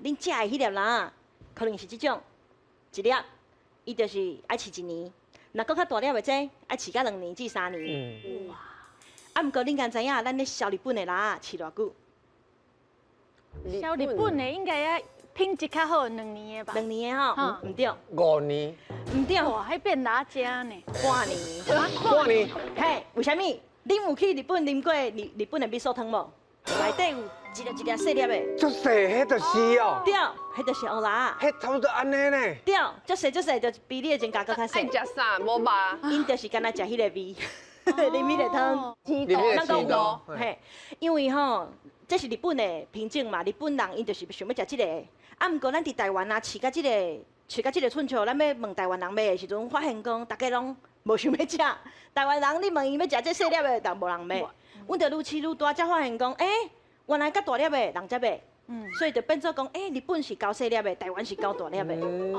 恁食的彼粒蜊仔，可能是這種一粒，伊就是愛飼一年。若閣較大粒的這，愛飼甲2年至3年。哇！啊，毋過恁敢知影，咱咧銷日本的蜊仔飼偌久？銷日本的應該愛品質較好，兩年的吧？兩年的吼，毋對。5年。毋對。哇，彼變蜊仔食呢？半年。半年。嘿，為啥物？恁有去日本啉過日本的味噌湯無？內底有一粒一粒細粒的。足細，彼就是哦。對，彼就是烏蜊仔。彼差不多按呢呢。對，足細足細，就比你的指甲閣較細。愛食啥？無肉。𪜶就是干焦食彼個味，啉彼個湯。啉彼個湯。嘿，因為吼，這是日本的品種嘛，日本人𪜶就是想欲食這个。啊，毋過咱佇台灣啊，飼甲這個寸尺，咱欲問台灣人買的時陣，發現講逐家攏無想欲食。台灣人你問伊欲食這細粒的，但無人欲。阮就愈飼愈大，才發現講，欸，原來較大粒的人才買。所以就變做講，欸，日本是猴細粒的，台灣是猴大粒的。